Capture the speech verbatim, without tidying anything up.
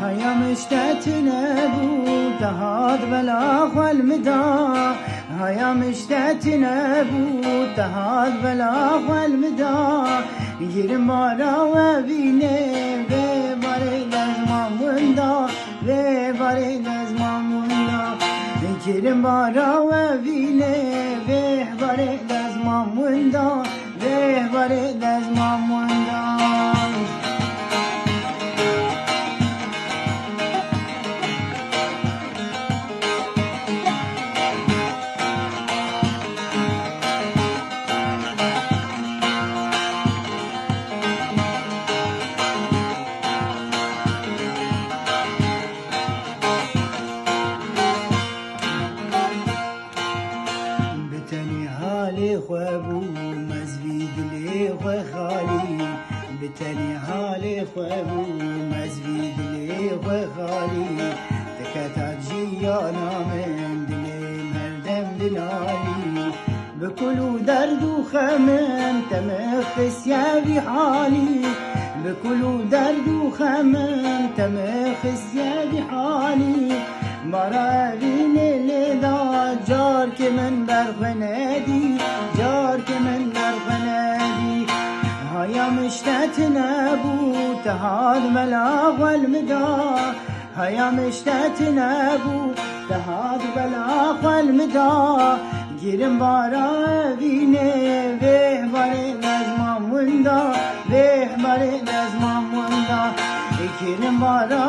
Haya min ji te tune bû, te hat bela xwe li min da. Haya min ji te tune bû, te hat bela xwe li min da. Girin bara we vînê, vê barê dezma winda, vê barê dezma winda. Girin bara we vînê, vê barê dezma winda. Vê barê dezma winda. Bi tenê halê xwe bûm ez vî dilê xwe xalî. Bi tenê halê xwe bûm ez vî dilê xwe xalî. Te ketak jiyana min dilê merdem dinalî. Bi kul û derd û xemin te min xistiye vî halî. Bi kul û derd û xemin te min xistiye vî halî. Bara evînê lê da, carkê min ber xwe nedî, carkê min ber xwe nedî. Haya min ji te tune bû, te hat bela xwe li min da. Haya min ji te tune bû, te hat bela xwe li min da. Girin bara evînê, vê barê dezma winda, vê barê dezma winda. Girin bara